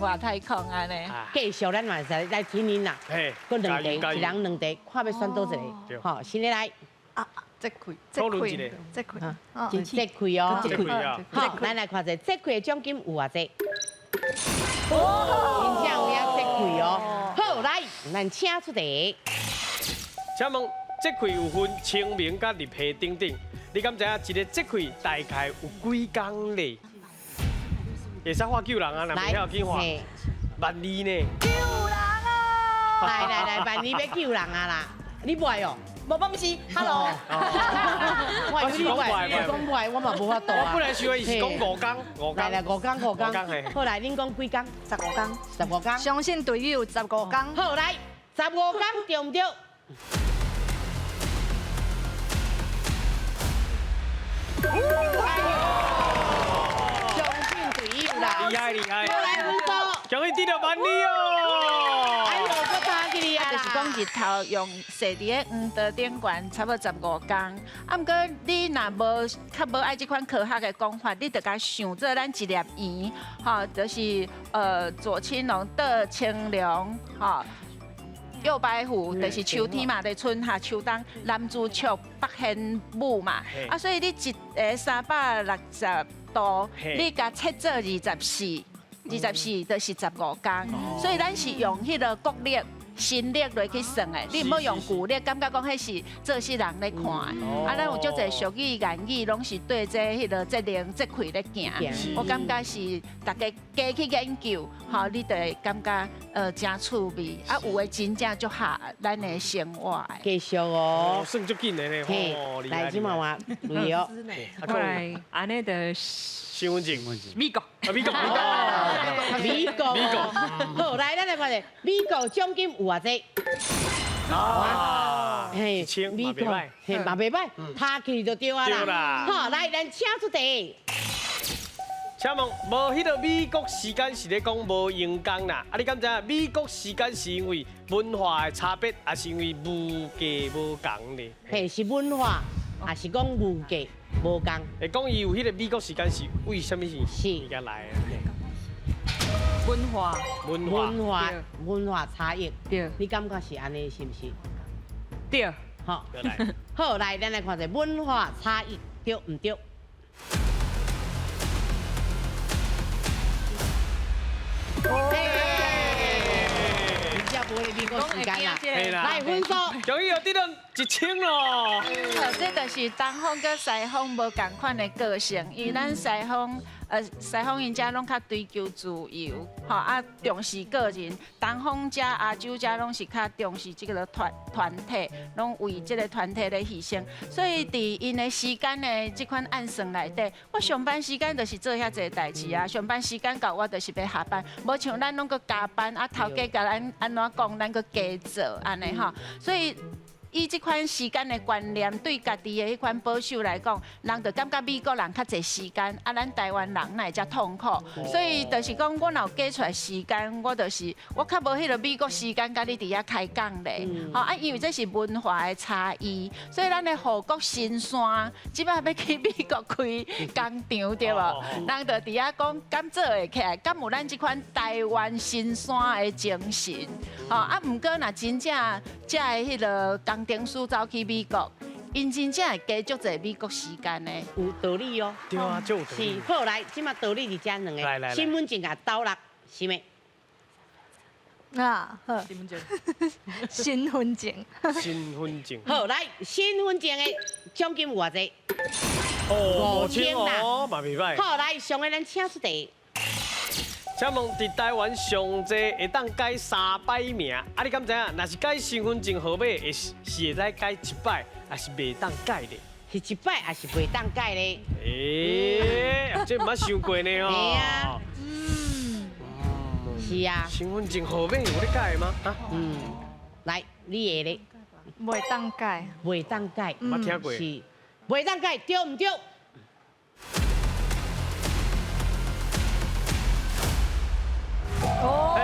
外太空按呢。继续咱嘛是来听恁啦，阁两题，一人两题，看欲选佗一个，好，先来。啊，这开，这开，这开，这开哦，这开啊！好，咱来看者，这开的奖金有偌济？哦，真正有影这开哦。好，来，咱请出题。请问节气有分清明佮立夏等等，你敢知影一个节气大概有几工咧？会使画救人啊，若袂晓紧画万里呢？救人哦！来来来，万里欲救人啊啦！你袂哦？无，不是，Hello。我是讲袂，讲袂，我嘛无法度啊。我本来想的是讲五工，五工。来来，五工五工。好来，恁讲几工？15工。15工。相信队友15工。好来，15工对毋对？相信队友啦。厉害厉害。来分数。恭喜得到万里哦。哎呦，阁差几哩啊？就是讲日头用踅伫咧黄道顶悬，差不多15工。啊，毋过你若无较无爱这款科学的讲法，你就共想做咱一粒圆，吼，就是左青龙，倒青龙，吼，右白虎，就是秋天嘛，伫春夏秋冬，南朱雀，北玄武嘛。啊，所以你一个360度，你共切做24，24就是15工。所以咱是用彼个国历。新历落去算的，你毋好用旧历，感觉讲彼是做事人咧看的。啊，咱有足济俗语谚语，拢是对这彼个节令节气咧行。我感觉是大家加去研究，吼，你就会感觉真趣味。啊，有的真正足合咱的生活。继续哦，算足紧的咧，吼，来，这马话，注意哦。来，按呢就身份证，美国，啊，美国，美国，美国，好，来，咱来看者，美国奖金有偌济？啊，嘿，美国，嘿，嘛袂䆀，拍起就对啊啦。好，来，咱请出题。请问，无彼个美国时间是咧讲无闲工啦？啊，你敢知影美国时间是因为文化的差别，抑是因为物价无仝咧？嘿，是文化，抑是讲物价无仝？会讲伊有彼个美国时间是为啥物事？是。而来的。文化，文化，文化，文化差异。对。你感觉是按呢，是毋是？对。好。好，来，咱来看者文化差异对毋对？真正无美国时间啦，来分数，终于有得到1000咯。这就是东方佮西方无仝款的个性，因为咱西方，西方𪜶遮拢较追求自由，吼啊重视个人；东方遮、亚洲遮拢是较重视这个团团体，拢为这个团体咧牺牲。所以伫𪜶的时间的这款按算内底，我上班时间就是做遐济代志啊，上班时间到我就是欲下班，无像咱拢阁加班啊，头家共咱按怎讲，咱阁加做按呢吼，所以。以这款时间的观念，对家己的彼款保守来讲，人就感觉美国人较济时间，啊，咱台湾人哪会遮痛苦？所以就是讲，我若有加出来时间，我就是我较无彼个美国时间，佮你伫遐开讲咧。吼啊，因为这是文化的差异，所以咱的护国神山，这摆欲去美国开工厂对无？人就伫遐讲，敢做会起来，敢有咱这款台湾神山的精神？吼啊，毋过若真正遮的彼个工程师走去美国，𪜶真正会加足济美国时间的，有道理哦。对啊，足有道理。是，好来，这马道理伫遮两个，身份证共斗落，是毋？啊，好。身份证。身份证。身份证。好，来，身份证的奖金有偌济？哦，5000哦，嘛袂䆀。好，来，上个咱请出题。请问，伫台湾上济会当改3摆名，啊，你敢知影？若是改身份证号码，会是会使改1摆，抑是袂当改的？是一摆还是袂当改咧？欸，这毋捌想过呢哦。对啊。是啊。身份证号码有咧改吗？啊。嗯。来，你会咧？袂当改。袂当改。毋捌听过。是。袂当改，对毋对？哦。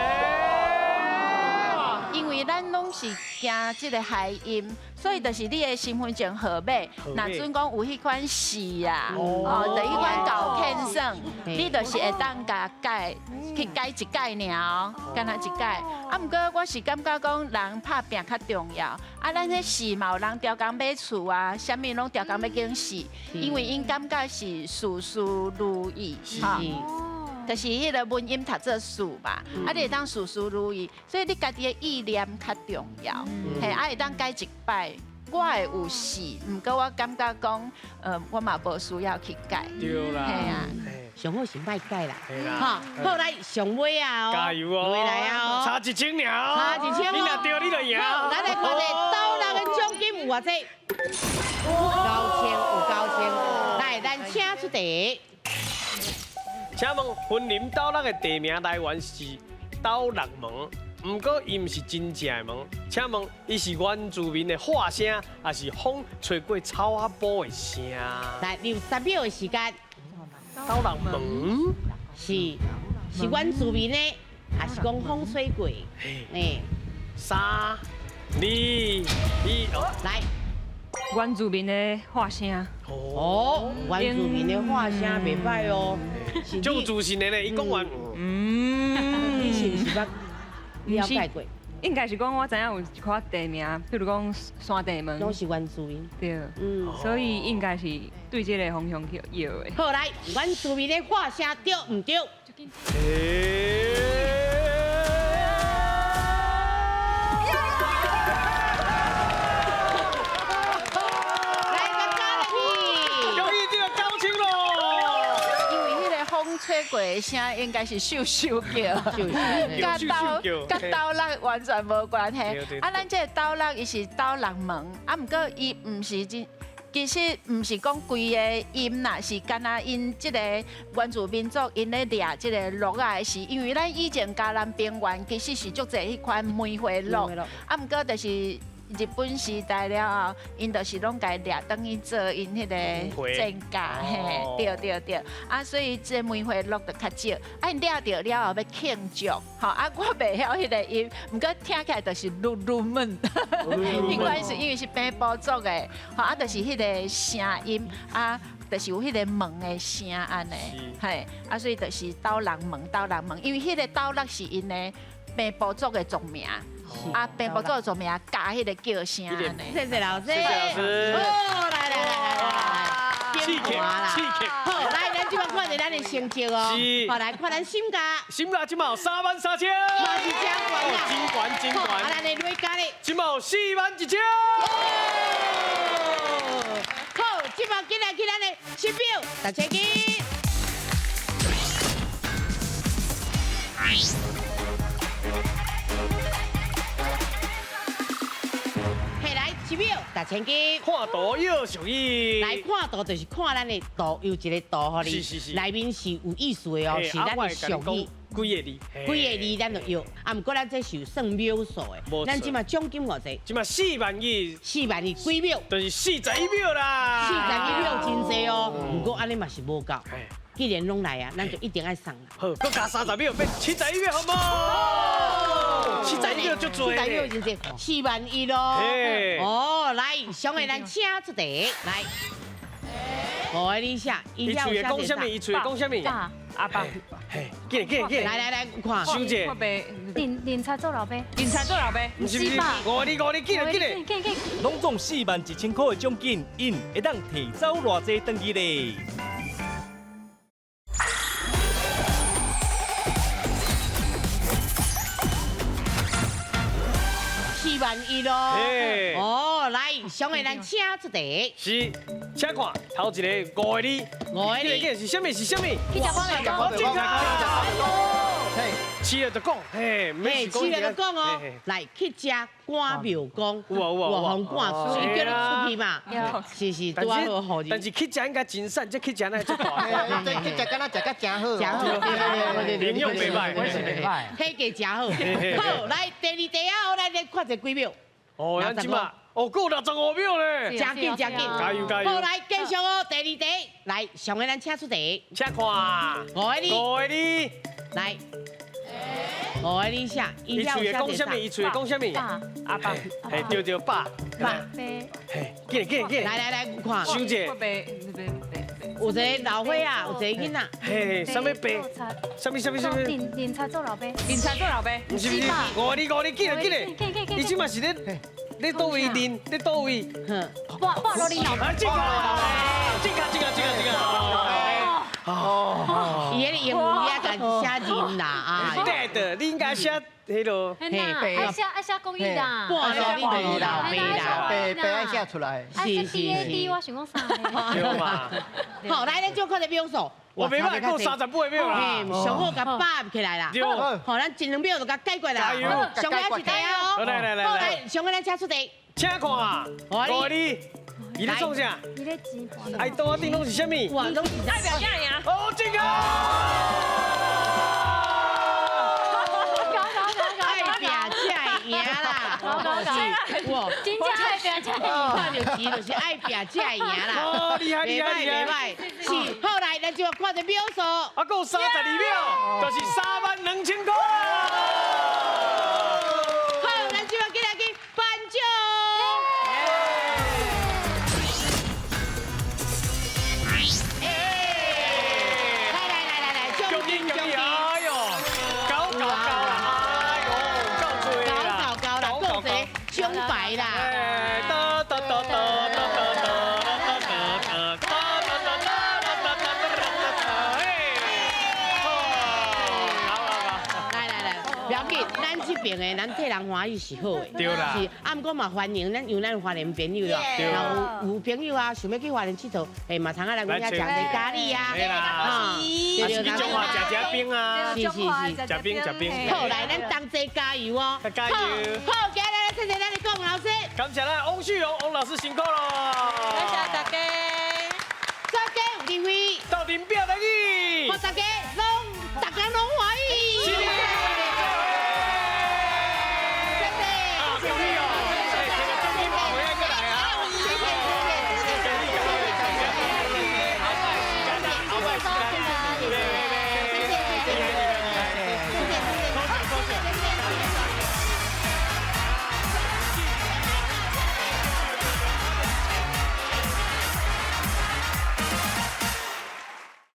因为咱拢是惊这个海音，所以就是你的身份证号码，若准讲有彼款字啊，哦，就彼款旧欠算，你就是会当共改，去改一改尔哦，干焦一改。啊，毋过我是感觉讲人拍拚较重要，啊，咱彼字嘛有人刁工买厝啊，啥物拢刁工欲拣四，因为𪜶感觉是事事如意，哈。就是彼个文音读做事嘛，啊，你会当事事如意，所以你家己的意念较重要，嘿，啊，会当改一摆，我会有事，毋过我感觉讲，我嘛无需要去改。对啦，嘿啊，上好是莫改啦，哈，好来上尾啊，加油哦，来啊，差1000尔，差1000，你若对你就赢。咱来看咧，斗六的奖金有偌济？9000，有9000。来，咱请出题。请问云林斗六的地名来源是斗六门，毋过伊毋是真正的门。请问伊是原住民的喊声，还是风吹过草仔埔的声？来，你有10秒的时间。斗六门是原住民的，还是讲风吹过？哎， 3、2、1，来。原住民的喊声。哦，原住民的喊声袂歹哦。足自信的咧，伊讲完。你是毋是捌了解过？应该是讲我知影有一寡地名，比如讲山地门，拢是原住民。对，所以应该是对这个方向去摇的。好，来，原住民的喊声对毋对？吹过的声应该是秀秀叫，佮斗六完全无关系。啊，咱这个斗六伊是斗六门，啊，毋过伊毋是真，其实毋是讲规个音啦，是干焦𪜶这个原住民族𪜶咧掠这个鹿仔的时，因为咱以前嘉南平原其实是足济彼款梅花鹿，啊，毋过就是。日本时代了后，𪜶就是拢共掠转去做𪜶彼个战甲，嘿，对对对，啊，所以这梅花鹿就较少，啊，𪜶掠著了后欲庆祝，吼，啊，我袂晓彼个音，毋过听起来就是噜噜们，彼款是因为是平埔族的，吼，啊，就是彼个声音，啊。就是有彼个门的声按呢，嘿，啊，所以就是斗六门，斗六门，因为彼个斗六是𪜶的平埔族的族名。啊，平埔族的族名加彼个叫声按呢。谢谢老师。谢谢老师。哦，来来来来来，刺激刺激。好，来，咱这摆看著咱的成绩哦。是。好，来看咱心家。心家这摆有3万3千。嘛是真悬啦。真悬真悬。啊，咱的女家咧。这摆有4万1千。好，这摆进来去咱的7秒，大家见。嘿，来7秒，大千金。看图要俗语。来看图就是看咱的图，有一个图予你，是。内面是有意思的哦，是咱的俗语。几个字？几个字咱就要，啊，毋过咱这是有算秒数的，咱这马奖金偌济？这马4万1。 4万1几秒？就是41秒啦。41秒真济哦，毋过按呢嘛是无够。既然拢来啊，咱就一定爱送啦。好，阁加30秒，变71秒，好无？71秒足济。71秒真济，4万1咯。哦，来，上个咱请出题，来。五个你写，伊喙讲啥物？伊喙讲啥物？阿爸，嘿，紧紧紧！来来来，看。小姐。林财做老爸。林财做老爸。不是不是，五个字，紧来紧来。紧紧。拢总4万1千块的奖金，𪜶会当提走偌济转去咧？4万1咯。哦，来，上个咱请出题。是，请看头一个5个字，5个字是啥物？是啥物？去食饭未？饲了就讲，嘿，嘿，饲了就讲哦。来去食赶庙公，有啊有啊，予赶出，伊叫你出去嘛。是是，拄好好。但是去食应该真瘦，这去食那这大。这去食敢若食甲真好。真好，营养袂歹，袂歹，体格真好。好，来第二题啊，来来看一几秒。哦，咱这马。哦，阁65秒咧，真紧真紧，加油加油！好，来继续哦，第二题，来上个咱请出题，请看，五个字，五个字，来，五个字写，伊喙会讲啥物？伊喙会讲啥物？阿爸，嘿，对对，爸，爸，嘿，紧紧紧，来来来，看，小姐，有一个老岁仔，有一个囡仔，嘿，啥物爸？啥物啥物啥物？认贼做老爸，认贼做老爸，毋是毋是，五个字五个字，紧来紧来，伊这嘛是咧。你佗位认？你佗位？挂挂落你脑。哎，这个，这个，这个，这个，这个。哦。伊迄个英语也敢写认啦啊。对的，你应该写彼个。爱写爱写国语啦。挂落你老爸啦，爸爸爱写出来。爱写 B A D，我想讲啥？对嘛。好，来，咱就看这秒数。我没办法，阁38秒啦。上好共把起来啦。好，咱一两秒就共解决啦。上个是题哦。来来来。好，来，上个咱请出题。请看。五个字。伊咧创啥？伊咧钱。哎，桌仔顶拢是啥物？哇，拢是代表啥赢？哦，这个。爱拼才会赢啦！哇，真正爱拼才会赢，看著钱就是爱拼才会赢啦。哦，厉害厉害厉害！是，好来，咱就看这秒数。啊，阁有32秒，就是3万2千块。好，咱就要进来去颁奖。来来来来来，奖金奖金！哎呦，高高高啦！哎呦，够多啦！高高啦，够多奖牌啦！哒哒哒哒哒哒哒哒哒哒哒哒哒哒。哎，好好好，来来来，不要紧，咱这边的咱替人欢喜是好的，对啦。是，啊，毋过嘛欢迎咱有咱花莲朋友啦，然后有朋友啊，想欲去花莲𨑨迌，哎，嘛通啊来阮遐食个咖喱啊，对对，去彰化食食冰啊，是是是，食冰食冰。好，来，咱同齐加油哦，加油！好，今日来谢谢咱的顾老师，感谢咱翁旭荣翁老师辛苦咯，感谢大家，大家有智慧，斗阵拼台语，予大家拢逐家拢欢喜。谢谢。谢谢。啊，恭喜哦！哎，这个奖金回来过来啊！谢谢谢谢谢谢谢谢。后摆时间，后摆时间，谢谢谢谢。